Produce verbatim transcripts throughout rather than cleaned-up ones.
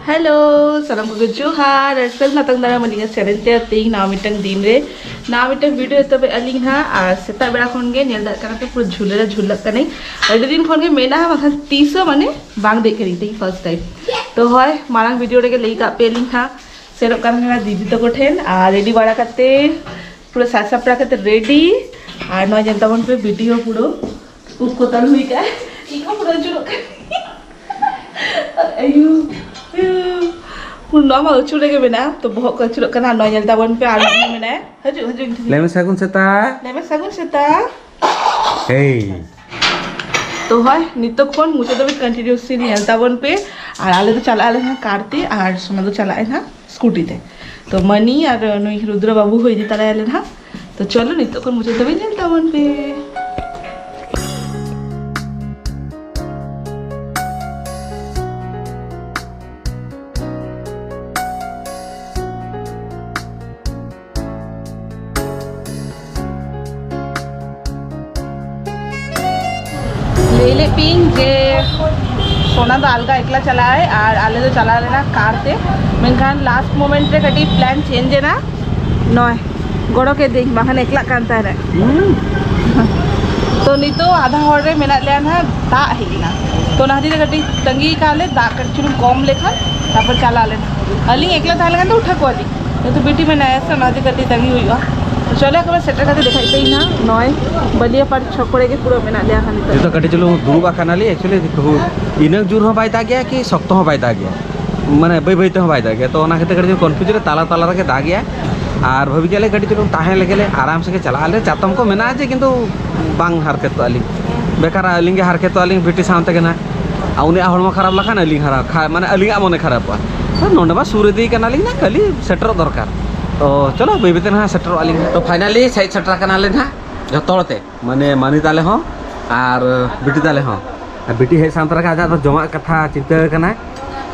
Hello, ᱥᱟᱱᱟᱢ ᱠᱚᱜᱮ ᱡᱚᱦᱟᱨ ᱟᱨ ᱥᱟᱹᱜᱩᱱ ᱟᱛᱟᱝ ᱫᱟᱨᱟᱢ ᱟᱹᱞᱤᱧᱟᱜ ᱪᱮᱱᱮᱞ ᱛᱮ᱾ ᱛᱮᱦᱮᱧ ᱱᱟᱣᱟ ᱢᱤᱫᱴᱟᱝ ᱫᱤᱱ ᱨᱮ ᱱᱟᱣᱟ ᱢᱤᱫᱴᱟᱝ ᱵᱷᱤᱰᱤᱭᱳ ᱮᱛᱚᱦᱚᱵ ᱟᱹᱞᱤᱧ ᱦᱟᱸᱜ᱾ ᱟᱨ ᱥᱮᱛᱟᱜ ᱵᱮᱲᱟ ᱠᱷᱚᱱ ᱜᱮ ᱧᱮᱞ ᱫᱟᱲᱮᱭᱟᱜ ᱠᱟᱱᱟ ᱯᱮ, ᱯᱩᱨᱟᱹ ᱡᱷᱩᱞᱟᱹ ᱨᱮ ᱡᱷᱩᱞᱟᱹᱜ ᱠᱟᱹᱱᱟᱹᱧ᱾ ᱟᱹᱰᱤ ᱫᱤᱱ ᱠᱷᱚᱱ ᱜᱮ ᱢᱮᱱᱟᱜᱼᱟ, ᱵᱟᱝᱠᱷᱟᱱ ᱛᱤᱥ ᱦᱚᱸ ᱢᱟᱱᱮ ᱵᱟᱝ ᱫᱮᱡ ᱠᱟᱹᱱᱟᱹᱧ, ᱛᱮᱦᱮᱧ ᱯᱷᱟᱨᱥᱴ ᱴᱟᱭᱤᱢ᱾ ᱛᱚ ᱦᱳᱭ, ᱢᱟᱲᱟᱝ ᱵᱷᱤᱰᱤᱭᱳ ᱨᱮᱜᱮ ᱞᱟᱹᱭ ᱠᱟᱜ ᱯᱮᱭᱟᱞᱤᱧ ᱦᱟᱸᱜ, ᱥᱮᱱᱚᱜ ᱠᱟᱱ ᱠᱟᱱᱟ ᱫᱤᱫᱤ ᱛᱟᱠᱚ ᱴᱷᱮᱱ ᱟᱨ ᱨᱮᱰᱤ ᱵᱟᱲᱟ ᱠᱟᱛᱮ ᱯᱩᱨᱟᱹ ᱥᱟᱡ ᱥᱟᱯᱲᱟᱣ ᱠᱟᱛᱮ ᱨᱮᱰᱤ᱾ ᱟᱨ ᱱᱚᱣᱟ ᱧᱮᱞ ᱛᱟᱵᱚᱱ ᱯᱮ ᱵᱷᱤᱰᱤᱭᱳ ᱯᱩᱨᱟᱹ ᱩᱵ ᱠᱚ ᱛᱟᱞ ᱦᱩᱭ ᱠᱟᱜᱼᱟ, ᱤᱧ ᱦᱚᱸ ᱯᱩᱨᱟᱹ ᱟᱹᱪᱩᱨᱚᱜ ᱠᱟᱱᱟ᱾ ᱟᱨ ᱟᱭᱩ, ᱟᱭᱩ, ᱯᱩᱨᱟᱹ ᱱᱚᱣᱟ ᱢᱟ ᱟᱹᱪᱩᱨ ᱨᱮᱜᱮ ᱢᱮᱱᱟᱜᱼᱟ, ᱛᱚ ᱵᱚᱦᱚᱜ ᱠᱚ ᱟᱹᱪᱩᱨᱚᱜ ᱠᱟᱱᱟ᱾ ᱱᱚᱣᱟ ᱧᱮᱞ ᱛᱟᱵᱚᱱ ᱯᱮ, ᱟᱨ ᱢᱤᱫ ᱦᱚᱲ ᱢᱮᱱᱟᱭᱟ, ᱦᱤᱡᱩᱜ, ᱦᱤᱡᱩᱜ, ᱤᱧ ᱴᱷᱮᱱ ᱞᱟᱹᱭ ᱢᱮ ᱥᱟᱹᱜᱩᱱ ᱥᱮᱛᱟᱜ᱾ ᱞᱟᱹᱭ ᱢᱮ ᱥᱟᱹᱜᱩᱱ ᱥᱮᱛᱟᱜ᱾ ᱦᱮᱭ᱾ ᱛᱚ ᱦᱳᱭ, ᱱᱤᱛᱚᱜ ᱠᱷᱚᱱ ᱢᱩᱪᱟᱹᱫ ᱫᱷᱟᱹᱵᱤᱡ ᱠᱚᱱᱴᱤᱱᱤᱭᱩᱥᱞᱤ ᱧᱮᱞ ᱛᱟᱵᱚᱱ ᱯᱮ᱾ ᱟᱨ ᱟᱞᱮ ᱫᱚ ᱪᱟᱞᱟᱜ ᱟᱞᱮ ᱦᱟᱸᱜ ᱠᱟᱨ ᱛᱮ, ᱟᱨ ᱥᱳᱱᱟ ᱫᱚ ᱪᱟᱞᱟᱜ ᱟᱭ ᱦᱟᱸᱜ ᱥᱠᱩᱴᱤ ᱛᱮ᱾ ᱛᱚ ᱢᱟᱹᱱᱤ ᱟᱨ ᱱᱩᱭ ᱨᱩᱫᱨᱚ ᱵᱟᱹᱵᱩ ᱦᱚᱸ ᱤᱫᱤ ᱛᱟᱨᱟᱭᱟᱞᱮ ᱦᱟᱸᱜ᱾ ᱛᱚ ᱪᱚᱞᱚ, ᱱᱤᱛᱚᱜ ᱠᱷᱚᱱ ᱢᱩᱪᱟᱹᱫ ᱫᱷᱟᱹᱵᱤᱡ ᱧᱮᱞ ᱛᱟᱵᱚᱱ ᱯᱮ᱾ ᱞᱟᱹᱭ ᱞᱮᱫ ᱯᱮᱭᱟᱹᱧ ᱡᱮ ᱥᱳᱱᱟ ᱫᱚ ᱟᱞᱜᱟ ᱮᱠᱞᱟ ᱪᱟᱞᱟᱜ ᱟᱭ ᱟᱨ ᱟᱞᱮ ᱫᱚ ᱪᱟᱞᱟᱣ ᱞᱮᱱᱟ ᱠᱟᱨ ᱛᱮ, ᱢᱮᱱᱠᱷᱟᱱ ᱞᱟᱥᱴ ᱢᱳᱢᱮᱱᱴ ᱨᱮ ᱠᱟᱹᱴᱤᱡ ᱯᱞᱟᱱ ᱪᱮᱧᱡᱽ ᱮᱱᱟ᱾ ᱱᱚᱭ ᱜᱚᱲᱚ ᱠᱮᱫᱤᱧ, ᱵᱟᱠᱷᱟᱱ ᱮᱠᱞᱟᱜ ᱠᱟᱱ ᱛᱟᱦᱮᱱᱟ᱾ ᱛᱚ ᱱᱤᱛᱚᱜ ᱟᱫᱷᱟ ᱦᱚᱨ ᱨᱮ ᱢᱮᱱᱟᱜ ᱞᱮᱭᱟ ᱱᱟᱦᱟᱜ, ᱫᱟᱜ ᱦᱮᱡ ᱮᱱᱟ, ᱛᱚ ᱚᱱᱟ ᱠᱷᱟᱹᱛᱤᱨ ᱛᱮ ᱠᱟᱹᱴᱤᱡ ᱛᱟᱺᱜᱤ ᱠᱟᱜ ᱞᱮ, ᱫᱟᱜ ᱠᱟᱹᱴᱤᱡ ᱪᱩᱞᱩᱝ ᱠᱚᱢ ᱞᱮᱠᱷᱟᱱ ᱛᱟᱨᱯᱚᱨ ᱪᱟᱞᱟᱣ ᱞᱮᱱᱟ᱾ ᱟᱹᱞᱤᱧ ᱮᱠᱞᱟ ᱛᱟᱦᱮᱸ ᱞᱮᱠᱷᱟᱱ ᱫᱚ ᱩᱴᱷᱟᱹ ᱠᱚᱣᱟᱞᱤᱧ, ᱡᱮᱦᱮᱛᱩ ᱵᱤᱴᱤ ᱢᱮᱱᱟᱭᱟ ᱥᱮ, ᱚᱱᱟ ᱠᱷᱟᱹᱛᱤᱨ ᱠᱟᱹᱴᱤᱡ ᱛᱟᱺᱜᱤ ᱦᱩᱭᱩᱜᱼᱟ᱾ ᱛᱚ ᱪᱚᱞᱚ ᱮᱠᱵᱟᱨ ᱥᱮᱴᱮᱨ ᱠᱟᱛᱮ ᱫᱮᱠᱷᱟᱭ ᱯᱮᱭᱟᱹᱧ ᱱᱟᱦᱟᱜ, ᱱᱚᱭ ᱵᱟᱹᱞᱤᱭᱟᱯᱟᱲ ᱪᱷᱚᱠ ᱠᱚᱨᱮ ᱜᱮ ᱯᱩᱨᱟᱹ ᱢᱮᱱᱟᱜ ᱞᱮᱭᱟ ᱦᱟᱸᱜ ᱱᱤᱛᱚᱜ᱾ ᱱᱤᱛᱚᱜ ᱠᱟᱹᱴᱤᱡ ᱪᱩᱞᱩᱝ ᱫᱩᱲᱩᱵ ᱟᱠᱟᱱᱟᱞᱮ, actually ᱤᱱᱟᱹᱜ ᱡᱳᱨ ᱦᱚᱸ ᱵᱟᱭ ᱫᱟᱜᱮᱜᱼᱟ ᱠᱤ ᱥᱚᱠᱛᱚ ᱦᱚᱸ ᱵᱟᱭ ᱫᱟᱜᱮᱜᱼᱟ, ᱢᱟᱱᱮ ᱵᱟᱹᱭ ᱵᱟᱹᱭ ᱛᱮᱦᱚᱸ ᱵᱟᱭ ᱫᱟᱜᱮᱜᱼᱟ᱾ ᱛᱚ ᱚᱱᱟ ᱠᱷᱟᱹᱛᱤᱨ ᱠᱟᱹᱴᱤᱡ ᱠᱚᱱᱯᱷᱤᱭᱩᱡᱽ ᱨᱮ ᱛᱟᱞᱟ ᱛᱟᱞᱟ ᱨᱮᱜᱮ ᱫᱟᱜᱮᱜᱼᱟ᱾ ᱟᱨ ᱵᱷᱟᱹᱵᱤ ᱠᱮᱫ ᱞᱮ ᱠᱟᱹᱴᱤᱡ ᱪᱩᱞᱩᱝ ᱛᱟᱦᱮᱸ ᱞᱮᱜᱮ ᱞᱮ, ᱟᱨᱟᱢ ᱥᱮ ᱜᱮ ᱪᱟᱞᱟᱜ ᱟᱞᱮ, ᱪᱟᱛᱚᱢ ᱠᱚ ᱢᱮᱱᱟᱜᱼᱟ ᱡᱮ, ᱠᱤᱱᱛᱩ ᱵᱟᱝ ᱦᱟᱨᱠᱮᱛᱚᱜᱼᱟ ᱞᱤᱧ᱾ ᱵᱮᱠᱟᱨ ᱟᱹᱞᱤᱧ ᱜᱮ ᱦᱟᱨᱠᱮᱛᱚᱜᱼᱟ ᱞᱤᱧ ᱵᱤᱴᱤ ᱥᱟᱶ ᱛᱮᱜᱮ ᱱᱟᱜ᱾ ᱟᱨ ᱩᱱᱤᱭᱟᱜ ᱦᱚᱲᱢᱚ ᱠᱷᱟᱨᱟᱯ ᱞᱮᱠᱷᱟᱱ ᱟᱹᱞᱤᱧ ᱦᱟᱨᱟ-, ᱠᱷᱟ-, ᱢᱟᱱᱮ ᱟᱹᱞᱤᱧᱟᱜ ᱢᱚᱱᱮ ᱠᱷᱟᱨᱟᱯᱚᱜᱼᱟ᱾ ᱛᱚ ᱱᱚᱰᱮ ᱢᱟ ᱥᱩᱨ ᱤᱫᱤ ᱠᱟᱱᱟᱞᱤᱧ ᱱᱟᱜ, ᱠᱷᱟᱹᱞᱤ ᱥᱮᱴᱮᱨᱚᱜ ᱫᱚᱨᱠᱟᱨ᱾ ᱛᱚ ᱪᱚᱞᱚ ᱵᱟᱹᱭ ᱵᱟᱹᱭ ᱛᱮ ᱱᱟᱜ ᱥᱮᱴᱮᱨᱚᱜᱼᱟ ᱞᱤᱧ᱾ ᱛᱚ ᱯᱷᱟᱭᱱᱟᱞᱤ ᱦᱮᱡ ᱥᱮᱴᱮᱨ ᱟᱠᱟᱱᱟᱞᱮ ᱱᱟᱜ ᱡᱚᱛᱚ ᱦᱚᱲ ᱛᱮ, ᱢᱟᱱᱮ ᱢᱟᱹᱱᱤ ᱛᱟᱞᱮ ᱦᱚᱸ ᱟᱨ ᱵᱤᱴᱤ ᱛᱟᱞᱮ ᱦᱚᱸ᱾ ᱟᱨ ᱵᱤᱴᱤ ᱦᱮᱡ ᱥᱟᱶ ᱛᱚᱨᱟ ᱜᱮ ᱟᱡᱟᱜ ᱫᱚ ᱡᱚᱢᱟᱜ ᱠᱟᱛᱷᱟ ᱪᱤᱱᱛᱟᱹ ᱠᱟᱱᱟᱭ᱾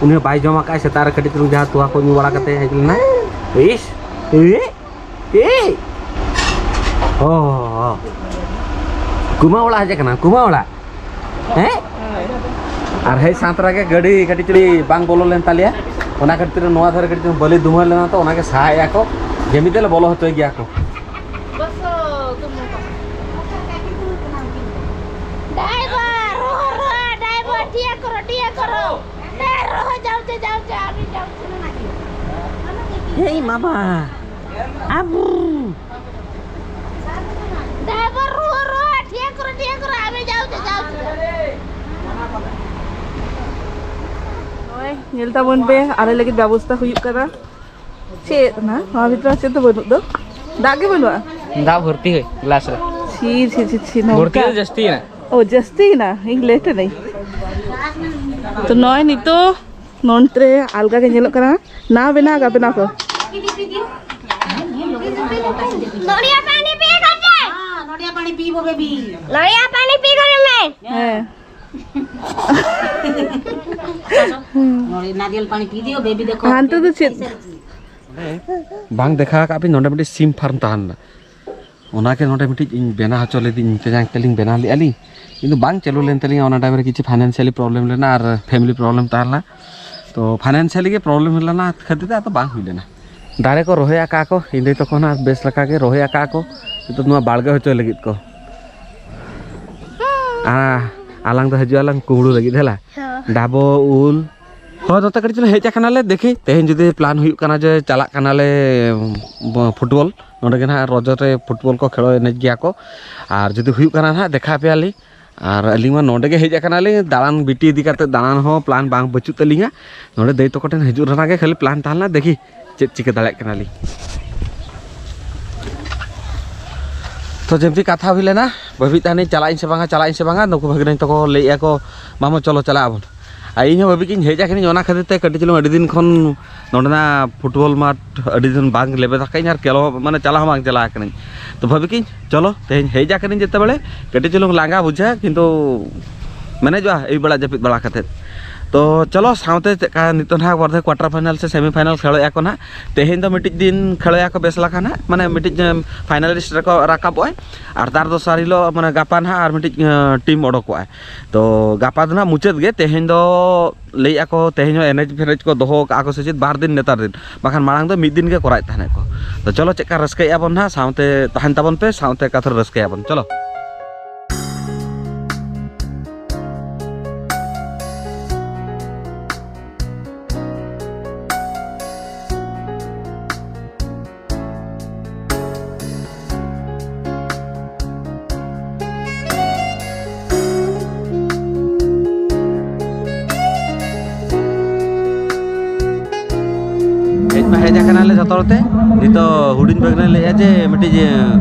ᱩᱱᱤ ᱦᱚᱸ ᱵᱟᱭ ᱡᱚᱢ ᱟᱠᱟᱫᱼᱟᱭ, ᱥᱮᱛᱟᱜ ᱨᱮ ᱠᱟᱹᱴᱤᱡ ᱪᱩᱞᱩᱝ ᱡᱟᱦᱟᱸ ᱛᱚᱣᱟ ᱠᱚ ᱧᱩ ᱵᱟᱲᱟ ᱠᱟᱛᱮ ᱦᱮᱡ ᱞᱮᱱᱟᱭ᱾ ᱤᱥ, ᱮ, ᱮ᱾ ᱚ, ᱚ, ᱚ᱾ ᱠᱩᱢᱟᱹ ᱚᱲᱟᱜ ᱦᱮᱡ ᱟᱠᱟᱱᱟ, ᱠᱩᱢᱟᱹ ᱚᱲᱟᱜ᱾ ᱦᱮᱸ? ᱟᱨ ᱦᱮᱡ ᱥᱟᱶ ᱛᱚᱨᱟ ᱜᱮ ᱜᱟᱹᱰᱤ ᱠᱟᱹᱴᱤᱡ ᱪᱩᱞᱩᱝ ᱵᱟᱝ ᱵᱚᱞᱚ ᱞᱮᱱ ᱛᱟᱞᱮᱭᱟ, ᱚᱱᱟ ᱠᱷᱟᱹᱛᱤᱨ ᱱᱚᱣᱟ ᱫᱷᱟᱨᱮ ᱠᱟᱹᱴᱤᱡ ᱪᱩᱞᱩᱝ ᱵᱟᱹᱞᱤ ᱫᱩᱢᱦᱟᱹ ᱞᱮᱱᱟ, ᱛᱚ ᱚᱱᱟᱜᱮ ᱥᱟᱦᱟᱭᱮᱫᱼᱟ ᱠᱚ, ᱡᱮᱢᱱᱤ ᱛᱮᱞᱮ ᱵᱚᱞᱚ ᱦᱚᱪᱚᱭ ᱜᱮᱭᱟ ᱠᱚ᱾ ᱰᱟᱭᱵᱷᱟᱨ, ᱨᱚᱦᱚ, ᱨᱚᱦᱚ, ᱰᱟᱭᱵᱷᱟᱨ, ᱴᱷᱤᱭᱟ ᱠᱚᱨᱚ, ᱴᱷᱤᱭᱟ ᱠᱚᱨᱚ। ᱮ, ᱨᱚᱦᱚ, ᱡᱟᱣᱪᱮ, ᱡᱟᱣᱪᱮ, ᱟᱢᱤ ᱡᱟᱣᱪᱮ। ᱦᱮᱸ, ᱢᱟᱢᱟ। ᱟᱵᱩ। ᱰᱟᱭᱵᱷᱟᱨ, ᱨᱚᱦᱚ, ᱨᱚᱦᱚ, ᱴᱷᱤᱭᱟ ᱠᱚᱨᱚ, ᱴᱷᱤᱭᱟ ᱠᱚᱨᱚ, ᱟᱢᱤ ᱡᱟᱣᱪᱮ, ᱡᱟᱣᱪᱮ। ᱱᱚᱜᱼᱚᱭ, ᱧᱮᱞ ᱛᱟᱵᱚᱱ ᱯᱮ, ᱟᱞᱮ ᱞᱟᱹᱜᱤᱫ ᱵᱮᱵᱚᱥᱛᱟ ᱦᱩᱭᱩᱜ ᱠᱟᱱᱟ᱾ ᱪᱮᱫ ᱱᱟ? ᱱᱚᱣᱟ ᱵᱷᱤᱛᱨᱤ ᱨᱮ ᱪᱮᱫ ᱫᱚ ᱵᱟᱹᱱᱩᱜ ᱫᱚ? ᱫᱟᱜ ᱜᱮ ᱵᱟᱹᱱᱩᱜᱼᱟ? ᱫᱟᱜ ᱵᱷᱚᱨᱛᱤ ᱦᱩᱭ ᱜᱞᱟᱥ ᱨᱮ᱾ ᱪᱷᱤ, ᱪᱷᱤ, ᱪᱷᱤ, ᱪᱷᱤ, ᱵᱷᱚᱨᱛᱤ ᱱᱚᱝᱠᱟ? ᱫᱚ ᱡᱟᱹᱥᱛᱤᱭᱮᱱᱟ᱾ ᱳ, ᱡᱟᱹᱥᱛᱤᱭᱮᱱᱟ? ᱤᱧ ᱞᱮᱴ ᱮᱱᱟᱹᱧ᱾ ᱛᱚ ᱱᱚᱜᱼᱚᱭ ᱱᱤᱛᱚᱜ ᱱᱚᱱᱛᱮ ᱨᱮ ᱟᱞᱜᱟ ᱜᱮ ᱧᱮᱞᱚᱜ ᱠᱟᱱᱟ᱾ ᱱᱟ ᱵᱮᱱᱟᱣ ᱜᱟ ᱵᱮᱱᱟᱣ ᱠᱚ। ନଡ଼ିଆ ପାଣି ପିଇ କରିଦେ। ନଡ଼ିଆ ପାଣି ପିଇବ ବେବି। ନଡ଼ିଆ ପାଣି ପିଇ କରିମେ। ᱦᱮᱸ। ନଡ଼ିଆ ନାରିୟଲ ପାଣି ପିଇ ଦିଅ ବେବି ଦେଖ। ᱦᱟᱱᱛᱮ ᱫᱚ ᱪᱮᱫ? ᱵᱟᱝ ᱫᱮᱠᱷᱟᱣ ᱟᱠᱟᱫ ᱯᱮ, ᱱᱚᱰᱮ ᱢᱤᱫᱴᱤᱡ ᱥᱤᱢ ᱯᱷᱟᱨᱢ ᱛᱟᱦᱮᱸ ᱞᱮᱱᱟ᱾ ᱚᱱᱟᱜᱮ ᱱᱚᱰᱮ ᱢᱤᱫᱴᱤᱡ ᱤᱧ ᱵᱮᱱᱟᱣ ᱦᱚᱪᱚ ᱞᱮᱫᱤᱧ, ᱤᱧ ᱛᱮᱧᱟᱝ ᱛᱮᱞᱤᱧ ᱵᱮᱱᱟᱣ ᱞᱮᱫᱼᱟ ᱞᱤᱧ, ᱠᱤᱱᱛᱩ ᱵᱟᱝ ᱪᱟᱹᱞᱩ ᱞᱮᱱ ᱛᱟᱹᱞᱤᱧᱟ᱾ ᱚᱱᱟ ᱴᱟᱭᱤᱢ ᱨᱮ ᱠᱤᱪᱷᱩ ᱯᱷᱟᱭᱱᱟᱱᱥᱤᱭᱟᱞᱤ ᱯᱨᱚᱵᱞᱮᱢ ᱞᱮᱱᱟ ᱟᱨ ᱯᱷᱮᱢᱤᱞᱤ ᱯᱨᱚᱵᱞᱮᱢ ᱛᱟᱦᱮᱸ ᱞᱮᱱᱟ᱾ ᱛᱚ ᱯᱷᱟᱭᱱᱟᱱᱥᱤᱭᱟᱞᱤ ᱜᱮ ᱯᱨᱚᱵᱞᱮᱢ ᱦᱩᱭ ᱞᱮᱱᱟ ᱠᱷᱟᱹᱛᱤᱨ ᱛᱮ ᱟᱫᱚ ᱵᱟᱝ ᱦᱩᱭ ᱞᱮᱱᱟ᱾ ᱫᱟᱨᱮ ᱠᱚ ᱨᱚᱦᱚᱭ ᱟᱠᱟᱫ ᱠᱚ ᱤᱧ ᱫᱟᱹᱭ ᱛᱟᱠᱚ ᱱᱟᱜ ᱵᱮᱥ ᱞᱮᱠᱟ ᱜᱮ ᱨᱚᱦᱚᱭ ᱟᱠᱟᱫ ᱠᱚ᱾ ᱱᱤᱛᱚᱜ ᱱᱚᱣᱟ ᱵᱟᱲᱜᱮ ᱦᱚᱪᱚᱭ ᱞᱟᱹᱜᱤᱫ ᱠᱚ᱾ ᱟᱨ ᱟᱞᱟᱝ ᱫᱚ ᱦᱤᱡᱩᱜ ᱟᱞᱟᱝ ᱠᱩᱢᱵᱽᱲᱩ ᱞᱟᱹᱜᱤᱫ, ᱦᱮᱞᱟ? ᱦᱮᱸ᱾ ᱰᱟᱵᱚ ᱩᱞ᱾ ᱦᱳᱭ, ᱱᱚᱛᱮ ᱠᱟᱹᱴᱤᱡ ᱪᱩᱞᱩᱝ ᱦᱮᱡ ᱟᱠᱟᱱᱟᱞᱮ᱾ ᱫᱮᱠᱷᱤ, ᱛᱮᱦᱮᱧ ᱡᱩᱫᱤ ᱯᱞᱟᱱ ᱦᱩᱭᱩᱜ ᱠᱟᱱᱟ ᱡᱮ ᱪᱟᱞᱟᱜ ᱠᱟᱱᱟᱞᱮ, ᱩᱸ, ᱯᱷᱩᱴᱵᱚᱞ, ᱱᱚᱰᱮ ᱜᱮ ᱱᱟᱦᱟᱜ ᱨᱚᱡᱚ ᱨᱮ ᱯᱷᱩᱴᱵᱚᱞ ᱠᱚ ᱠᱷᱮᱞᱳ ᱮᱱᱮᱡ ᱜᱮᱭᱟ ᱠᱚ᱾ ᱟᱨ ᱡᱩᱫᱤ ᱦᱩᱭᱩᱜ ᱠᱟᱱᱟ ᱱᱟᱦᱟᱜ, ᱫᱮᱠᱷᱟ ᱟᱯᱮᱭᱟᱞᱤᱧ᱾ ᱟᱨ ᱟᱹᱞᱤᱧ ᱢᱟ ᱱᱚᱰᱮ ᱜᱮ ᱦᱮᱡ ᱟᱠᱟᱱᱟᱞᱤᱧ, ᱫᱟᱬᱟᱱ ᱵᱤᱴᱤ ᱤᱫᱤ ᱠᱟᱛᱮ ᱫᱟᱬᱟᱱ ᱦᱚᱸ ᱯᱞᱟᱱ ᱵᱟᱝ ᱵᱟᱹᱪᱩᱜ ᱛᱟᱹᱞᱤᱧᱟ᱾ ᱱᱚᱰᱮ ᱫᱟᱹᱭ ᱛᱟᱠᱚ ᱴᱷᱮᱱ ᱦᱤᱡᱩᱜ ᱨᱮᱱᱟᱜ ᱜᱮ ᱠᱷᱟᱹᱞᱤ ᱯᱞᱟᱱ ᱛᱟᱦᱮᱸ ᱞᱮᱱᱟ᱾ ᱫᱮᱠᱷᱤ, ᱪᱮᱫ ᱪᱤᱠᱟᱹ ᱫᱟᱲᱮᱭᱟᱜ ᱠᱟᱱᱟᱞᱤᱧ᱾ ᱛᱚ ᱡᱮᱢᱛᱤ ᱠᱟᱛᱷᱟ ᱦᱩᱭ ᱞᱮᱱᱟ, ᱵᱷᱟᱹᱵᱤᱭᱮᱫ ᱛᱟᱦᱮᱱᱤᱧ ᱪᱟᱞᱟᱜ ᱟᱹᱧ ᱥᱮ ᱵᱟᱝᱟ, ᱪᱟᱞᱟᱜ ᱟᱹᱧ ᱥᱮ ᱵᱟᱝᱟ, ᱱᱩᱠᱩ ᱵᱷᱟᱹᱜᱽᱱᱟᱹᱧ ᱛᱟᱠᱚ ᱞᱟᱹᱭᱮᱫᱼᱟ ᱠᱚ, "ᱢᱟᱢᱚ ᱪᱚᱞᱚ ᱪᱟᱞᱟᱜ ᱟᱵᱚᱱ", ᱟᱨ ᱤᱧ ᱦᱚᱸ ᱵᱷᱟᱹᱵᱤ ᱠᱤᱧ ᱦᱮᱡ ᱟᱠᱟᱱᱟᱹᱧ, ᱚᱱᱟ ᱠᱷᱟᱹᱛᱤᱨ ᱛᱮ ᱠᱟᱹᱴᱤᱡ ᱪᱩᱞᱩᱝ ᱟᱹᱰᱤ ᱫᱤᱱ ᱠᱷᱚᱱ ᱱᱚᱸᱰᱮᱱᱟᱜ ᱯᱷᱩᱴᱵᱚᱞ ᱢᱟᱴᱷ ᱟᱹᱰᱤ ᱫᱤᱱ ᱵᱟᱝ ᱞᱮᱵᱮᱫ ᱟᱠᱟᱫᱟᱹᱧ ᱟᱨ ᱠᱷᱮᱞ ᱦᱚᱸ ᱢᱟᱱᱮ ᱪᱟᱞᱟᱣ ᱦᱚᱸ ᱵᱟᱝ ᱪᱟᱞᱟᱣ ᱟᱠᱟᱱᱟᱹᱧ᱾ ᱛᱚ ᱵᱷᱟᱹᱵᱤ ᱠᱤᱧ ᱪᱚᱞᱚ ᱛᱮᱦᱮᱧ ᱦᱮᱡ ᱟᱠᱟᱱᱟᱹᱧ ᱡᱮᱛᱮ ᱵᱮᱲᱮ ᱠᱟᱹᱴᱤᱡ ᱪᱩᱞᱩᱝ ᱞᱟᱸᱜᱟ ᱵᱩᱡᱷᱟᱹᱜᱼᱟ, ᱠᱤᱱᱛᱩ ᱢᱮᱱᱮᱡᱚᱜᱼᱟ ᱟᱹᱭᱩᱵ ᱵᱮᱲᱟ ᱡᱟᱹᱯᱤᱫ ᱵᱟᱲᱟ ᱠᱟᱛᱮᱫ᱾ ᱛᱚ ᱪᱚᱞᱚ, ᱥᱟᱶᱛᱮ ᱪᱮᱫ ᱞᱮᱠᱟ ᱱᱤᱛᱚᱜ ᱱᱟᱦᱟᱜ ᱵᱚᱨᱫᱷᱮ quarter final ᱥᱮ semi final ᱠᱷᱮᱞᱚᱜ ᱟᱠᱚ ᱱᱟᱦᱟᱜ᱾ ᱛᱮᱦᱮᱧ ᱫᱚ ᱢᱤᱫᱴᱤᱡ ᱫᱤᱱ ᱠᱷᱮᱞᱚᱜ ᱟᱠᱚ ᱵᱮᱥ ᱞᱮᱠᱟ ᱱᱟᱦᱟᱜ, ᱢᱟᱱᱮ ᱢᱤᱫᱴᱤᱡ finalist ᱨᱮᱠᱚ ᱨᱟᱠᱟᱵᱚᱜᱼᱟ᱾ ᱟᱨ ᱛᱟᱨ ᱫᱚᱥᱟᱨ ᱦᱤᱞᱳᱜ, ᱢᱟᱱᱮ ᱜᱟᱯᱟ ᱱᱟᱦᱟᱜ ᱟᱨ ᱢᱤᱫᱴᱤᱡ ᱴᱤᱢ ᱚᱰᱚᱠᱚᱜᱼᱟ᱾ ᱛᱚ ᱜᱟᱯᱟ ᱫᱚ ᱱᱟᱦᱟᱜ ᱢᱩᱪᱟᱹᱫ ᱜᱮ᱾ ᱛᱮᱦᱮᱧ ᱫᱚ ᱞᱟᱹᱭᱮᱫᱼᱟ ᱠᱚ ᱛᱮᱦᱮᱧ ᱦᱚᱸ ᱮᱱᱮᱡ ᱯᱷᱮᱱᱮᱡ ᱠᱚ ᱫᱚᱦᱚ ᱠᱟᱜᱼᱟ ᱠᱚ ᱥᱮ ᱪᱮᱫ, ᱵᱟᱨ ᱫᱤᱱ ᱱᱮᱛᱟᱨ ᱫᱤᱱ, ᱵᱟᱠᱷᱟᱱ ᱢᱟᱲᱟᱝ ᱫᱚ ᱢᱤᱫ ᱫᱤᱱ ᱜᱮ ᱠᱚᱨᱟᱣᱮᱫ ᱛᱟᱦᱮᱱᱟ ᱠᱚ᱾ ᱛᱚ ᱪᱚᱞᱚ, ᱪᱮᱫ ᱞᱮᱠᱟ ᱨᱟᱹᱥᱠᱟᱹᱭᱮᱫᱼᱟ ᱵᱚᱱ ᱱᱟᱦᱟᱜ, ᱥᱟᱶᱛᱮ ᱛᱟᱦᱮᱱ ᱛᱟᱵᱚᱱ ᱯᱮ, ᱥᱟᱶᱛᱮ ᱠᱟᱛᱷᱟ ᱨᱟᱹᱥᱠᱟᱹᱭᱟᱵᱚᱱ᱾ ᱪᱚᱞᱚ᱾ ᱦᱮᱡ ᱢᱟ ᱦᱮᱡ ᱟᱠᱟᱱᱟᱞᱮ ᱡᱷᱚᱛᱚ ᱦᱚᱲ ᱛᱮ᱾ ᱱᱤᱛᱚᱜ ᱦᱩᱰᱤᱧ ᱵᱷᱟᱹᱜᱽᱱᱟᱹ ᱞᱟᱹᱭᱮᱫᱼᱟ ᱡᱮ ᱢᱤᱫᱴᱤᱡ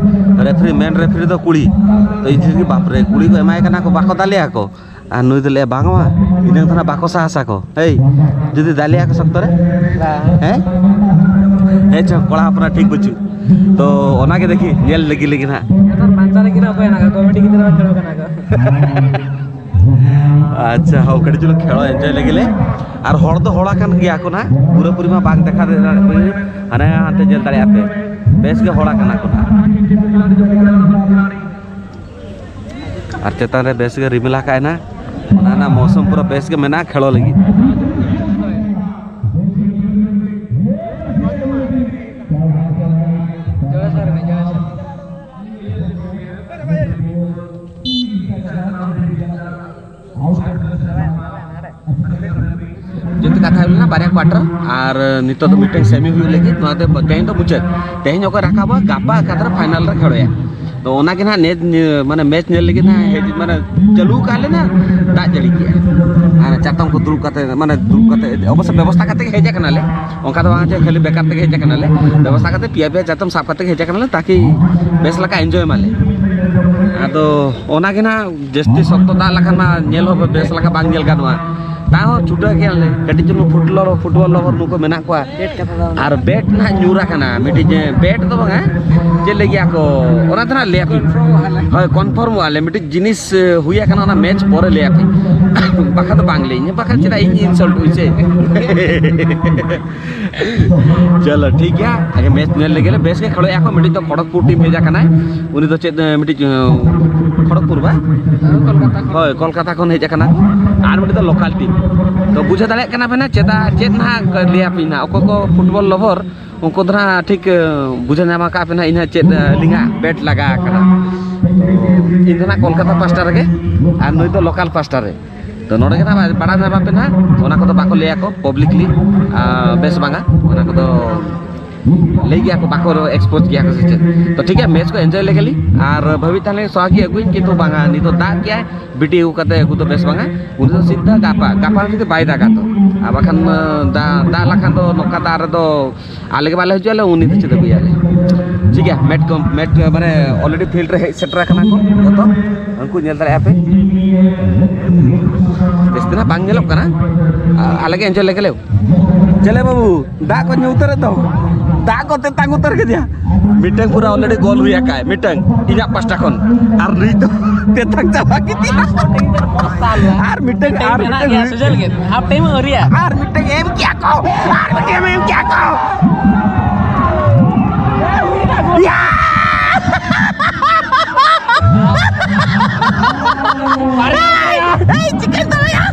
referee, main referee ᱫᱚ ᱠᱩᱲᱤ᱾ ᱛᱚ ᱤᱧ ᱴᱷᱮᱱ ᱜᱮ, "ᱵᱟᱯᱨᱮ, ᱠᱩᱲᱤ ᱠᱚ ᱮᱢᱟᱭ ᱠᱟᱱᱟ ᱠᱚ, ᱵᱟᱠᱚ ᱫᱟᱞᱮᱭᱟ ᱠᱚ?" ᱟᱨ ᱱᱩᱭ ᱫᱚ ᱞᱟᱹᱭᱟ, "ᱵᱟᱝ ᱢᱟ, ᱤᱱᱟᱹᱝ ᱫᱚ ᱱᱟᱜ ᱵᱟᱠᱚ ᱥᱟᱦᱟᱥᱟ ᱠᱚ᱾ ᱮᱭ, ᱡᱩᱫᱤ ᱫᱟᱞᱮᱭᱟ ᱠᱚ ᱥᱚᱠᱛᱚ ᱨᱮ?" ᱦᱮᱸ? ᱦᱮᱸ ᱪᱚ, ᱠᱚᱲᱟ ᱦᱚᱯᱚᱱᱟᱜ ᱴᱷᱤᱠ ᱵᱟᱹᱪᱩᱜ᱾ ᱛᱚ ᱚᱱᱟ ᱜᱮ ᱫᱮᱠᱷᱤ, ᱧᱮᱞ ᱞᱟᱹᱜᱤᱫ ᱞᱟᱹᱜᱤᱫ ᱱᱟᱜ᱾ ᱱᱮᱛᱟᱨ ᱵᱟᱧᱪᱟᱣ ᱞᱟᱹᱜᱤᱫ ᱦᱚᱸ ᱚᱠᱚᱭ ᱦᱮᱱᱟᱜ ᱠᱚᱣᱟ? ᱠᱚᱢᱤᱴᱤ ᱜᱤᱫᱽᱨᱟᱹ ᱦᱚᱸ ᱠᱷᱮᱞᱳ ᱠᱟᱱᱟ ᱠᱚ᱾ ᱟᱪᱪᱷᱟ, ᱦᱳ, ᱠᱟᱹᱴᱤᱡ ᱪᱩᱞᱩᱝ ᱠᱷᱮᱞᱳ enjoy ᱞᱟᱹᱜᱤᱫ ᱞᱮ᱾ ᱟᱨ ᱦᱚᱲ ᱫᱚ ᱦᱚᱲ ᱟᱠᱟᱱ ᱜᱮᱭᱟ ᱠᱚ ᱱᱟᱜ, ᱯᱩᱨᱟᱹᱯᱩᱨᱤ ᱢᱟ ᱵᱟᱝ ᱫᱮᱠᱷᱟ ᱫᱟᱲᱮᱭᱟᱜ ᱠᱟᱱᱟ᱾ ᱦᱟᱱᱮ ᱦᱟᱱᱛᱮ ᱧᱮᱞ ᱫᱟᱲᱮᱭᱟᱜᱼᱟ ᱯᱮ, ᱵᱮᱥ ᱜᱮ ᱦᱚᱲ ᱟᱠᱟᱱᱟ ᱠᱚ ᱱᱟᱜ᱾ ᱟᱨ ᱪᱮᱛᱟᱱ ᱨᱮ ᱵᱮᱥ ᱜᱮ ᱨᱤᱢᱤᱞ ᱟᱠᱟᱫ ᱱᱟᱜ, ᱚᱱᱟ ᱨᱮᱱᱟᱜ ᱢᱳᱥᱩᱢ ᱯᱩᱨᱟᱹ ᱵᱮᱥ ᱜᱮ ᱢᱮᱱᱟᱜᱼᱟ ᱠᱷᱮᱞᱳ ᱞᱟᱹᱜᱤᱫ᱾ ᱡᱮᱦᱮᱛᱩ ᱠᱟᱛᱷᱟ ᱦᱩᱭ ᱞᱮᱱᱟ ᱵᱟᱨᱭᱟ quarter, ᱟᱨ ᱱᱤᱛᱚᱜ ᱫᱚ ᱢᱤᱫᱴᱟᱝ semi ᱦᱩᱭᱩᱜ ᱞᱟᱹᱜᱤᱫ᱾ ᱱᱚᱣᱟ ᱫᱚ ᱛᱮᱦᱮᱧ ᱫᱚ ᱢᱩᱪᱟᱹᱫ, ᱛᱮᱦᱮᱧ ᱚᱠᱚᱭ ᱨᱟᱠᱟᱵᱟ, ᱜᱟᱯᱟ ᱚᱠᱟᱛᱮ final ᱨᱮ ᱠᱷᱮᱞᱳᱭᱟ᱾ ᱛᱚ ᱚᱱᱟ ᱜᱮ ᱱᱟᱦᱟᱜ ᱱᱮᱴ, ᱢᱟᱱᱮ match ᱧᱮᱞ ᱞᱟᱹᱜᱤᱫ ᱱᱟᱦᱟᱜ ᱦᱮᱡ, ᱢᱟᱱᱮ ᱪᱟᱹᱞᱩ ᱟᱠᱟᱫ ᱞᱮ ᱱᱟᱦᱟᱜ, ᱫᱟᱜ ᱡᱟᱹᱲᱤ ᱠᱮᱜᱼᱟ᱾ ᱟᱨ ᱪᱟᱛᱚᱢ ᱠᱚ ᱫᱩᱲᱩᱵ ᱠᱟᱛᱮ, ᱢᱟᱱᱮ ᱫᱩᱲᱩᱵ ᱠᱟᱛᱮ, ᱚᱵᱚᱥᱥᱚ ᱵᱮᱵᱚᱥᱛᱷᱟ ᱠᱟᱛᱮ ᱜᱮ ᱦᱮᱡ ᱟᱠᱟᱱᱟᱞᱮ, ᱚᱱᱠᱟ ᱫᱚ ᱵᱟᱝ ᱡᱮ ᱠᱷᱟᱹᱞᱤ ᱵᱮᱠᱟᱨ ᱛᱮᱜᱮ ᱦᱮᱡ ᱟᱠᱟᱱᱟᱞᱮ᱾ ᱵᱮᱵᱚᱥᱛᱷᱟ ᱠᱟᱛᱮ ᱯᱮᱭᱟ ᱯᱮᱭᱟ ᱪᱟᱛᱚᱢ ᱥᱟᱵ ᱠᱟᱛᱮ ᱜᱮ ᱦᱮᱡ ᱟᱠᱟᱱᱟᱞᱮ, ᱛᱟᱠᱤ ᱵᱮᱥ ᱞᱮᱠᱟ enjoy ᱢᱟᱞᱮ᱾ ᱟᱫᱚ ᱚᱱᱟ ᱜᱮ ᱱᱟᱦᱟᱜ ᱡᱟᱹᱥᱛᱤ ᱥᱚᱠᱛᱚ ᱫᱟᱜ ᱞᱮᱠᱷᱟᱱ ᱢᱟ ᱧᱮᱞ ᱦᱚᱸ ᱵᱮᱥ ᱞᱮᱠᱟ ᱵᱟᱝ ᱧᱮᱞ ᱜᱟᱱᱚᱜᱼᱟ᱾ ᱛᱟᱣ ᱦᱚᱸ ᱪᱷᱩᱴᱟᱹᱣ ᱜᱮᱭᱟᱞᱮ᱾ ᱠᱟᱹᱴᱤᱡ ᱪᱩᱞᱩᱝ ᱯᱷᱩᱴᱵᱚᱞ, ᱯᱷᱩᱴᱵᱚᱞ lover ᱱᱩᱠᱩ ᱢᱮᱱᱟᱜ ᱠᱚᱣᱟ᱾ ᱟᱨ bat ᱱᱟᱦᱟᱜ ᱧᱩᱨ ᱟᱠᱟᱱᱟ ᱢᱤᱫᱴᱤᱡ, bat ᱫᱚ ᱵᱟᱝᱟ, ᱪᱮᱫ ᱞᱟᱹᱭ ᱜᱮᱭᱟ ᱠᱚ, ᱚᱱᱟ ᱫᱚ ᱱᱟᱦᱟᱜ ᱞᱟᱹᱭ ᱟᱯᱮ᱾ ᱦᱳᱭ, confirm ᱚᱜᱼᱟ ᱞᱮ, ᱢᱤᱫᱴᱤᱡ ᱡᱤᱱᱤᱥ, ᱮ, ᱦᱩᱭ ᱟᱠᱟᱱᱟ, ᱚᱱᱟ match ᱯᱚᱨᱮ ᱞᱟᱹᱭ ᱟᱯᱮ᱾ ᱵᱟᱠᱷᱟᱱ ᱫᱚ ᱵᱟᱝ ᱞᱟᱹᱭᱟᱹᱧᱟ, ᱵᱟᱠᱷᱟᱱ ᱪᱮᱫᱟᱜ ᱤᱧ insult ᱦᱚᱪᱚᱭ? ᱪᱚᱞᱚ ᱴᱷᱤᱠ ᱜᱮᱭᱟ, ᱟᱜᱮ ᱢᱮᱪ ᱧᱮᱞ ᱞᱮᱜᱮ ᱞᱮ᱾ ᱵᱮᱥ ᱜᱮ ᱠᱷᱮᱞᱳᱭᱟ ᱠᱚ, ᱢᱤᱫᱴᱤᱡ ᱫᱚ ᱠᱷᱚᱲᱚᱜᱽᱯᱩᱨ ᱴᱤᱢ ᱦᱮᱡ ᱟᱠᱟᱱᱟᱭ, ᱩᱱᱤ ᱫᱚ ᱪᱮᱫ ᱢᱤᱫᱴᱤᱡ ᱠᱷᱚᱲᱚᱜᱽᱯᱩᱨ ᱵᱟ? ᱦᱳᱭ, ᱠᱳᱞᱠᱟᱛᱟ ᱠᱷᱚᱱ ᱦᱮᱡ ᱟᱠᱟᱱᱟ᱾ ᱟᱨ ᱢᱤᱫᱴᱤᱡ ᱫᱚ ᱞᱳᱠᱟᱞ ᱴᱤᱢ᱾ ᱛᱚ ᱵᱩᱡᱷᱟᱹᱣ ᱫᱟᱲᱮᱭᱟᱜ ᱠᱟᱱᱟ ᱯᱮ ᱱᱟ ᱪᱮᱫᱟᱜ, ᱪᱮᱫ ᱱᱟᱦᱟᱜ ᱞᱟᱹᱭᱟᱯᱮ ᱱᱟ, ᱚᱠᱚᱭ ᱠᱚ ᱯᱷᱩᱴᱵᱚᱞ ᱞᱚᱵᱷᱚᱨ ᱩᱱᱠᱩ ᱫᱚ ᱱᱟᱦᱟᱜ ᱴᱷᱤᱠ ᱵᱩᱡᱷᱟᱹᱣ ᱧᱟᱢ ᱟᱠᱟᱫ ᱯᱮ ᱱᱟᱦᱟᱜ ᱤᱧ ᱦᱟᱸᱜ ᱪᱮᱫ ᱟᱹᱞᱤᱧᱟᱜ ᱵᱮᱴ ᱞᱟᱜᱟ ᱟᱠᱟᱱᱟ᱾ ᱤᱧ ᱫᱚ ᱱᱟᱦᱟᱜ ᱠᱳᱞᱠᱟᱛᱟ ᱯᱟᱥᱴᱟ ᱨᱮᱜᱮ ᱟᱨ ᱱᱩᱭ ᱫᱚ ᱞᱳᱠᱟᱞ ᱯᱟᱥᱴᱟ ᱨᱮ᱾ ᱛᱚ ᱱᱚᱰᱮ ᱜᱮ ᱱᱟᱦᱟᱜ ᱵᱟᱲᱟᱭ ᱧᱟᱢ ᱟᱯᱮ ᱱᱟᱦᱟᱜ, ᱚᱱᱟ ᱠᱚᱫᱚ ᱵᱟᱠᱚ ᱞᱟᱹᱭᱟ ᱠᱚ ᱯᱟᱵᱽᱞᱤᱠᱞᱤ, ᱵᱮᱥ ᱵᱟᱝᱟ, ᱚᱱᱟ ᱠᱚᱫᱚ ᱞᱟᱹᱭ ᱜᱮᱭᱟ ᱠᱚ, ᱵᱟᱠᱚ ᱮᱠᱥᱯᱳᱡᱽ ᱜᱮᱭᱟ ᱠᱚ ᱥᱮ ᱪᱮᱫ? ᱛᱚ ᱴᱷᱤᱠ ᱜᱮᱭᱟ, ᱢᱮᱪ ᱠᱚ ᱮᱱᱡᱚᱭ ᱞᱮᱜᱮ ᱞᱤᱧ᱾ ᱟᱨ ᱵᱷᱟᱹᱵᱤ ᱛᱟᱦᱮᱸ ᱞᱤᱧ ᱥᱚᱦᱟᱜᱤ ᱟᱹᱜᱩᱭᱟᱹᱧ, ᱠᱤᱱᱛᱩ ᱵᱟᱝᱟ, ᱱᱤᱛᱚᱜ ᱫᱟᱜ ᱠᱮᱜᱼᱟᱭ, ᱵᱤᱴᱤ ᱟᱹᱜᱩ ᱠᱟᱛᱮ ᱟᱹᱜᱩ ᱫᱚ ᱵᱮᱥ ᱵᱟᱝᱟ᱾ ᱩᱱᱤ ᱫᱚ ᱥᱤᱫᱷᱟᱹ ᱜᱟᱯᱟ, ᱜᱟᱯᱟ ᱡᱩᱫᱤ ᱵᱟᱭ ᱫᱟᱜᱟ ᱛᱚ, ᱟᱨ ᱵᱟᱠᱷᱟᱱ ᱫᱟᱜ, ᱫᱟᱜ ᱞᱮᱠᱷᱟᱱ ᱫᱚ ᱱᱚᱝᱠᱟ ᱫᱟᱜ ᱨᱮᱫᱚ ᱟᱞᱮ ᱜᱮ ᱵᱟᱞᱮ ᱦᱤᱡᱩᱜᱼᱟ, ᱟᱞᱮ ᱩᱱᱤ ᱫᱚ ᱪᱮᱫ ᱟᱹᱜᱩᱭᱟᱞᱮ? ᱴᱷᱤᱠ ᱜᱮᱭᱟ, ᱢᱮᱪ ᱠᱚ, ᱢᱮᱪ ᱢᱟᱱᱮ ᱚᱞᱨᱮᱰᱤ ᱯᱷᱤᱞᱰ ᱨᱮ ᱦᱮᱡ ᱥᱮᱴᱮᱨ ᱟᱠᱟᱱᱟ ᱠᱚ ᱡᱚᱛᱚ, ᱩᱱᱠᱩ ᱧᱮᱞ ᱫᱟᱲᱮᱭᱟᱜᱼᱟ ᱯᱮ᱾ ᱵᱮᱥ ᱫᱤᱱ ᱦᱟᱸᱜ ᱵᱟᱝ ᱧᱮᱞᱚᱜ ᱠᱟᱱᱟ, ᱟᱞᱮ ᱜᱮ ᱮᱱᱡᱚᱭ ᱞᱮᱜᱮ ᱞᱮ᱾ ᱪᱮᱞᱮ ᱵᱟᱹᱵᱩ, ᱫᱟᱜ ᱠᱚ ᱧᱩ ᱩᱛᱟᱹᱨᱮᱫ ᱫᱚ, ᱫᱟᱜ ᱠᱚ ᱛᱮᱛᱟᱝ ᱩᱛᱟᱹᱨ ᱠᱮᱫᱮᱭᱟ᱾ ᱢᱤᱫᱴᱟᱝ ᱯᱩᱨᱟᱹ ᱚᱞᱨᱮᱰᱤ ᱜᱳᱞ ᱦᱩᱭ ᱟᱠᱟᱫ, ᱢᱤᱫᱴᱟᱝ ᱤᱧᱟᱹᱜ ᱯᱟᱥᱴᱟ ᱠᱷᱚᱱ, ᱟᱨ ᱱᱩᱭ ᱫᱚ ᱛᱮᱛᱟᱝ ᱪᱟᱵᱟ ᱠᱮᱫᱮᱭᱟ᱾ ᱟᱨ ᱢᱤᱫᱴᱟᱝ, ᱟᱨ ᱢᱤᱫᱴᱟᱝ ᱦᱩᱭᱩᱜ ᱠᱟᱱᱟ᱾ ᱦᱟᱯ ᱴᱟᱭᱤᱢ ᱟᱹᱣᱨᱤᱭᱟ᱾ ᱟᱨ ᱢᱤᱫᱴᱟᱝ ᱮᱢ ᱠᱮᱭᱟ ᱠᱚ, ᱟᱨ ᱢᱤᱫᱴᱟᱝ ᱮᱢ ᱠᱮᱭᱟ ᱠᱚ᱾ ᱭᱟ! ᱟᱨᱮ, ᱮᱭ, ᱪᱤᱠᱟᱹᱧ ᱛᱟᱢᱟᱭᱟ?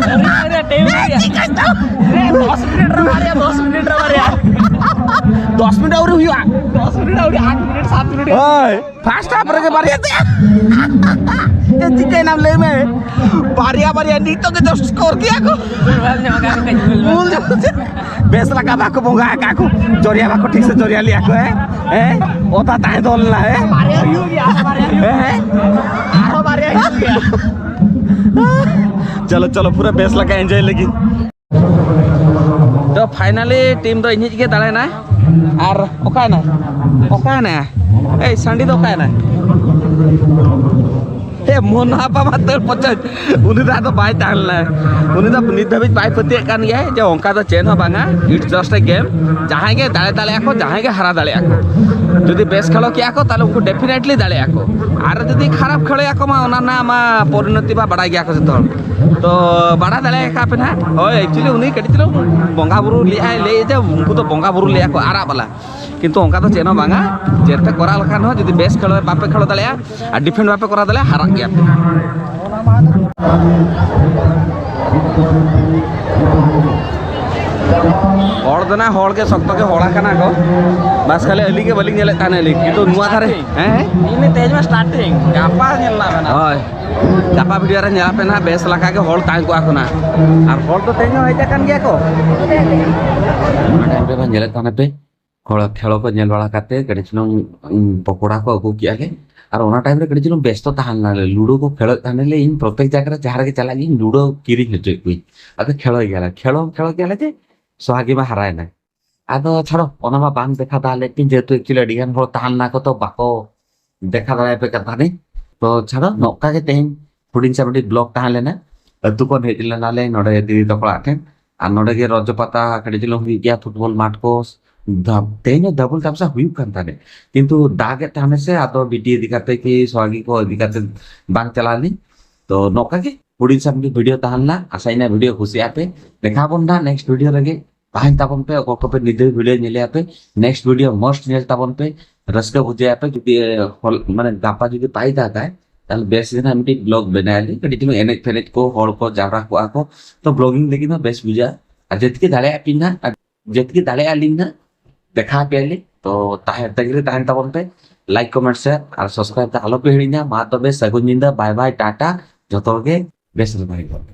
ᱟᱹᱣᱨᱤ, ᱟᱹᱣᱨᱤ, ᱴᱟᱭᱤᱢ ᱟᱹᱣᱨᱤᱭᱟ᱾ ᱪᱤᱠᱟᱹᱧ ᱛᱟᱢᱟ? ᱮ, ᱫᱚᱥ ᱢᱤᱱᱤᱴ ᱨᱮ ᱵᱟᱨᱭᱟ, ᱫᱚᱥ ᱢᱤᱱᱤᱴ ᱨᱮ ᱵᱟᱨᱭᱟ᱾ ᱫᱚᱥ ᱢᱤᱱᱤᱴ ᱟᱹᱣᱨᱤ ᱦᱩᱭᱩᱜᱼᱟ᱾ ᱫᱚᱥ ᱢᱤᱱᱤᱴ ᱟᱹᱣᱨᱤ, ᱟᱴ ᱢᱤᱱᱤᱴ, ᱥᱟᱛ ᱢᱤᱱᱤᱴ᱾ ᱦᱳᱭ, ᱯᱷᱟᱥᱴ ᱦᱟᱯ ᱨᱮᱜᱮ ᱵᱟᱨᱭᱟ ᱛᱮ᱾ ᱮ, ᱪᱤᱠᱟᱹᱭᱮᱱᱟᱢ ᱞᱟᱹᱭ ᱢᱮ? ᱵᱟᱨᱭᱟ, ᱵᱟᱨᱭᱟ, ᱱᱤᱛᱚᱜ ᱜᱮ ᱡᱟᱥᱴ ᱥᱠᱳᱨ ᱠᱮᱭᱟ ᱠᱚ᱾ ᱵᱮᱥ ᱞᱮᱠᱟ ᱵᱟᱠᱚ ᱵᱚᱸᱜᱟ ᱟᱠᱟᱫ ᱠᱚ, ᱡᱚᱨᱤᱭᱟ ᱵᱟᱠᱚ ᱴᱷᱤᱠ ᱥᱮ ᱡᱚᱨᱤᱭᱟ ᱞᱮᱭᱟ ᱠᱚ, ᱦᱮᱸ? ᱦᱮᱸ? ᱚᱛᱟ ᱛᱟᱦᱮᱸ ᱫᱚᱞ ᱞᱮᱱᱟ, ᱦᱮᱸ? ᱵᱟᱨᱭᱟ ᱦᱩᱭᱩᱜ ᱜᱮᱭᱟ, ᱟᱨᱦᱚᱸ ᱵᱟᱨᱭᱟ ᱦᱩᱭᱩᱜ ᱜᱮᱭᱟ᱾ ᱦᱮᱸ? ᱟᱨᱦᱚᱸ ᱵᱟᱨᱭᱟ ᱦᱩᱭᱩᱜ ᱜᱮᱭᱟ᱾ ᱪᱚᱞᱚ, ᱪᱚᱞᱚ, ᱯᱩᱨᱟᱹ ᱵᱮᱥ ᱞᱮᱠᱟ ᱮᱱᱡᱚᱭ ᱞᱟᱹᱜᱤᱫ᱾ ᱛᱚ, ᱯᱷᱟᱭᱱᱟᱞᱤ ᱴᱤᱢ ᱫᱚ ᱤᱧᱤᱡ ᱜᱮ ᱫᱟᱲᱮᱭᱮᱱᱟᱭ᱾ ᱟᱨ ᱚᱠᱟᱭᱮᱱᱟᱭ? ᱚᱠᱟᱭᱮᱱᱟᱭ? ᱮᱭ, ᱥᱟᱺᱰᱤ ᱫᱚ ᱚᱠᱟᱭᱮᱱᱟᱭ? ᱦᱮ, ᱢᱚᱱ ᱦᱟᱯᱟ ᱢᱟ ᱫᱟᱹᱲ ᱯᱚᱪᱚᱡ᱾ ᱩᱱᱤ ᱫᱚ ᱟᱫᱚ ᱵᱟᱭ ᱛᱟᱦᱮᱸ ᱞᱮᱱᱟ᱾ ᱩᱱᱤ ᱫᱚ ᱱᱤᱛ ᱫᱷᱟᱹᱵᱤᱡ ᱵᱟᱭ ᱯᱟᱹᱛᱭᱟᱹᱜ ᱠᱟᱱ ᱜᱮᱭᱟᱭ ᱡᱮ ᱚᱱᱠᱟ ᱫᱚ ᱪᱮᱫ ᱦᱚᱸ ᱵᱟᱝᱟ, it's just a game᱾ ᱡᱟᱦᱟᱸᱭ ᱜᱮ ᱫᱟᱲᱮ ᱫᱟᱲᱮᱭᱟᱜᱼᱟ ᱠᱚ, ᱡᱟᱦᱟᱸᱭ ᱜᱮ ᱦᱟᱨᱟ ᱫᱟᱲᱮᱭᱟᱜᱼᱟ ᱠᱚ᱾ ᱡᱩᱫᱤ ᱵᱮᱥ ᱠᱷᱮᱞᱳ ᱠᱮᱜᱼᱟ ᱠᱚ, ᱛᱟᱦᱚᱞᱮ ᱩᱱᱠᱩ definitely ᱫᱟᱲᱮᱭᱟᱜᱼᱟ ᱠᱚ᱾ ᱟᱨ ᱡᱩᱫᱤ ᱠᱷᱟᱨᱟᱯ ᱠᱷᱮᱞᱳᱭᱟ ᱠᱚ ᱢᱟ, ᱚᱱᱟ ᱨᱮᱱᱟᱜ ᱢᱟ ᱯᱚᱨᱤᱱᱚᱛᱤ ᱢᱟ ᱵᱟᱲᱟᱭ ᱜᱮᱭᱟ ᱠᱚ ᱡᱚᱛᱚ ᱦᱚᱲ᱾ ᱛᱚ ᱵᱟᱲᱟᱭ ᱫᱟᱲᱮᱭᱟᱜ ᱠᱟᱱ ᱯᱮ ᱱᱟᱦᱟᱜ᱾ ᱦᱳᱭ, actually ᱩᱱᱤ ᱠᱟᱹᱴᱤᱡ ᱪᱩᱞᱩᱝ ᱵᱚᱸᱜᱟ ᱵᱩᱨᱩ ᱞᱮᱜᱼᱟᱭ, ᱞᱟᱹᱭ ᱡᱮ ᱩᱱᱠᱩ ᱫᱚ ᱵᱚᱸᱜᱟ ᱵᱩᱨᱩ ᱞᱮᱜᱼᱟ ᱠᱚ ᱟᱨᱟᱜ ᱵᱟᱞᱟ, ᱠᱤᱱᱛᱩ ᱚᱱᱠᱟ ᱫᱚ ᱪᱮᱫ ᱦᱚᱸ ᱵᱟᱝᱟ᱾ ᱡᱮᱛᱮ ᱠᱚᱨᱟᱣ ᱞᱮᱠᱷᱟᱱ ᱦᱚᱸ ᱡᱩᱫᱤ ᱵᱮᱥ ᱠᱷᱮᱞᱳ ᱵᱟᱯᱮ ᱠᱷᱮᱞᱳ ᱫᱟᱲᱮᱭᱟᱜᱼᱟ ᱟᱨ defend ᱵᱟᱯᱮ ᱠᱚᱨᱟᱣ ᱫᱟᱲᱮᱭᱟᱜᱼᱟ, ᱦᱟᱨᱟᱜ ᱜᱮᱭᱟ ᱯᱮ᱾ ᱦᱚᱲ ᱫᱚ ᱱᱟ ᱦᱚᱲ ᱜᱮ ᱥᱚᱠᱛᱚ ᱜᱮ ᱦᱚᱲ ᱟᱠᱟᱱᱟ ᱠᱚ, ᱵᱟᱥ ᱠᱷᱟᱹᱞᱤ ᱟᱹᱞᱤᱧ ᱜᱮ ᱵᱟᱹᱞᱤᱧ ᱧᱮᱞᱮᱫ ᱛᱟᱦᱮᱱᱟ ᱟᱹᱞᱤᱧ, ᱠᱤᱱᱛᱩ ᱱᱚᱣᱟ ᱫᱷᱟᱨᱮ, ᱦᱮᱸ, ᱦᱮᱸ? ᱤᱧ ᱛᱮᱦᱮᱧ ᱢᱟ starting, ᱜᱟᱯᱟ ᱧᱮᱞ ᱞᱟᱝ ᱢᱮᱱᱟ᱾ ᱦᱳᱭ, ᱜᱟᱯᱟ video ᱨᱮ ᱧᱮᱞ ᱟᱯᱮ ᱱᱟᱦᱟᱜ ᱵᱮᱥ ᱞᱮᱠᱟ ᱜᱮ ᱦᱚᱲ ᱛᱟᱦᱮᱸ ᱠᱚᱜᱼᱟ ᱠᱚ ᱱᱟᱦᱟᱜ, ᱟᱨ ᱦᱚᱲ ᱫᱚ ᱛᱮᱦᱮᱧ ᱦᱚᱸ ᱦᱮᱡ ᱟᱠᱟᱱ ᱜᱮᱭᱟ ᱠᱚ᱾ ᱚᱱᱟ time ᱨᱮ ᱧᱮᱞᱮᱫ ᱛᱟᱦᱮᱱᱟ ᱯᱮ, ᱦᱚᱲ ᱠᱷᱮᱞᱳ ᱠᱚ ᱧᱮᱞ ᱵᱟᱲᱟ ᱠᱟᱛᱮ ᱠᱟᱹᱴᱤᱡ ᱪᱩᱞᱩᱝ, ᱩᱸ, ᱯᱚᱠᱚᱲᱟ ᱠᱚ ᱟᱹᱜᱩ ᱠᱮᱜᱼᱟ ᱞᱮ᱾ ᱟᱨ ᱚᱱᱟ time ᱨᱮ ᱠᱟᱹᱴᱤᱡ ᱪᱩᱞᱩᱝ ᱵᱮᱥᱛᱚ ᱛᱟᱦᱮᱸ ᱞᱮᱱᱟ ᱞᱮ, ᱞᱩᱰᱳ ᱠᱚ ᱠᱷᱮᱞᱳᱜ ᱛᱟᱦᱮᱸ ᱞᱮ᱾ ᱤᱧ ᱯᱨᱚᱛᱮᱠ ᱡᱟᱭᱜᱟ ᱨᱮ ᱡᱟᱦᱟᱸ ᱨᱮᱜᱮ ᱪᱟᱞᱟᱜ ᱜᱤᱧ ᱞᱩᱰᱳ ᱠᱤᱨᱤᱧ ᱦᱚᱪᱚᱭᱮᱫ ᱠᱚᱣᱟᱧ᱾ ᱟᱫᱚ ᱠᱷᱮᱞᱳ ᱜᱮᱭᱟᱞᱮ, ᱠᱷᱮᱞᱳ ᱠᱷᱮᱞᱳ ᱜᱮᱭᱟᱞᱮ ᱡᱮ ᱥᱚᱦᱟᱜᱤ ᱢᱟ ᱦᱟᱨᱟᱭᱮᱱᱟᱭ᱾ ᱟᱫᱚ ᱪᱷᱟᱲᱚ, ᱚᱱᱟ ᱢᱟ ᱵᱟᱝ ᱫᱮᱠᱷᱟ ᱛᱟᱦᱞᱮ ᱛᱤᱧ, ᱡᱮᱦᱮᱛᱩ actually ᱟᱹᱰᱤ ᱜᱟᱱ ᱦᱚᱲ ᱛᱟᱦᱮᱸ ᱞᱮᱱᱟ ᱠᱚ, ᱛᱚ ᱵᱟᱠᱚ ᱫᱮᱠᱷᱟ ᱫᱟᱲᱮᱭᱟᱯᱮ ᱠᱟᱱ ᱛᱟᱦᱮᱸᱱᱟᱹᱧ᱾ ᱛᱚ ᱪᱷᱟᱲᱚ, ᱱᱚᱝᱠᱟ ᱜᱮ ᱛᱮᱦᱮᱧ ᱦᱩᱰᱤᱧ ᱥᱮ ᱢᱤᱫᱴᱤᱡ vlog ᱛᱟᱦᱮᱸ ᱞᱮᱱᱟ᱾ ᱟᱹᱛᱩ ᱠᱷᱚᱱ ᱦᱮᱡ ᱞᱮᱱᱟᱞᱮ ᱱᱚᱰᱮ ᱫᱤᱫᱤ ᱛᱟᱠᱚ ᱚᱲᱟᱜ ᱴᱷᱮᱱ, ᱟᱨ ᱱᱚᱰᱮ ᱜᱮ ᱨᱚᱡᱚ ᱯᱟᱛᱟ ᱠᱟᱹᱴᱤᱡ ᱪᱩᱞᱩᱝ ᱦᱩᱭᱩᱜ ᱜᱮᱭᱟ, ᱯᱷᱩᱴᱵᱚᱞ ᱢᱟᱴᱷ ᱠᱚ᱾ ᱫᱷᱟ-, ᱛᱮᱦᱮᱧ ᱦᱚᱸ ᱫᱷᱟᱵᱩᱞ ᱛᱟᱢᱥᱟ ᱦᱩᱭᱩᱜ ᱠᱟᱱ ᱛᱟᱦᱮᱸᱱᱟ, ᱠᱤᱱᱛᱩ ᱫᱟᱜ ᱮᱫ ᱛᱟᱦᱮᱸᱱᱟ ᱥᱮ, ᱟᱫᱚ ᱵᱤᱴᱤ ᱤᱫᱤ ᱠᱟᱛᱮ ᱠᱤ ᱥᱚᱦᱟᱜᱤ ᱠᱚ ᱤᱫᱤ ᱠᱟᱛᱮ ᱵᱟᱝ ᱪᱟᱞᱟᱣ ᱞᱤᱧ᱾ ᱛᱚ ᱱᱚᱝᱠᱟ ᱜᱮ ᱦᱩᱰᱤᱧ ᱥᱟᱢᱴᱤ video ᱛᱟᱦᱮᱸ ᱞᱮᱱᱟ, ᱟᱥᱟᱭᱤᱧ video ᱠᱩᱥᱤᱭᱟᱜ ᱯᱮ᱾ ᱫᱮᱠᱷᱟᱣ ᱵᱚᱱ ᱱᱟᱦᱟᱜ next video ᱨᱮᱜᱮ᱾ ᱛᱟᱦᱮᱱ ᱛᱟᱵᱚᱱ ᱯᱮ, ᱚᱠᱚᱭ ᱠᱚᱯᱮ ᱧᱤᱫᱟᱹ video ᱧᱮᱞᱮᱭᱟ ᱯᱮ, next video must ᱧᱮᱞ ᱛᱟᱵᱚᱱ ᱯᱮ᱾ ᱨᱟᱹᱥᱠᱟᱹ ᱵᱩᱡᱷᱟᱹᱭᱟ ᱯᱮ ᱡᱩᱫᱤ, ᱦᱚᱞ-, ᱢᱟᱱᱮ ᱜᱟᱯᱟ ᱡᱩᱫᱤ ᱵᱟᱭ ᱫᱟᱜᱟᱭ, ᱛᱟᱦᱞᱮ ᱵᱮᱥ ᱜᱮ ᱱᱟᱦᱟᱜ ᱢᱤᱫᱴᱤᱡ vlog ᱵᱮᱱᱟᱣ ᱟᱹᱞᱤᱧ᱾ ᱠᱟᱹᱴᱤᱡ ᱪᱩᱞᱩᱝ ᱮᱱᱮᱡ ᱯᱷᱮᱱᱮᱡ ᱠᱚ, ᱦᱚᱲ ᱠᱚ ᱡᱟᱣᱨᱟ ᱠᱚᱜᱼᱟ ᱠᱚ, ᱛᱚ vlogging ᱞᱟᱹᱜᱤᱫ ᱦᱚᱸ ᱵᱮᱥ ᱵᱩᱡᱷᱟᱹᱜᱼᱟ᱾ ᱟᱨ ᱡᱮᱛᱠᱤ ᱫᱟᱲᱮᱭᱟᱜ ᱯᱮ ᱱᱟᱦᱟᱜ, ᱟᱨ ᱡᱮᱛᱠᱤ ᱫᱟᱲᱮᱭᱟᱜᱼᱟ ᱞᱤᱧ ᱱᱟᱦᱟᱜ, ᱫᱮᱠᱷᱟᱣ ᱯᱮᱭᱟᱞᱤᱧ᱾ ᱛᱚ ᱛᱟᱦᱮᱸ ᱛᱟᱹᱜᱤ ᱨᱮ ᱛᱟᱦᱮᱱ ᱛᱟᱵᱚᱱ ᱯᱮ᱾ Like, comment, share ᱟᱨ subscribe ᱫᱚ ᱟᱞᱚ ᱯᱮ ᱦᱤᱲᱤᱧᱟ᱾ ᱢᱟ ᱛᱚᱵᱮ ᱥᱟᱹᱜᱩᱱ ᱧᱤᱫᱟᱹ, bye bye, ᱴᱟᱴᱟ᱾ ᱡᱚᱛᱚ ᱦᱚᱲ ᱜᱮ ᱵᱮᱥ ᱨᱮ ᱛᱟᱦᱮᱸ ᱠᱚᱜ ᱯᱮ᱾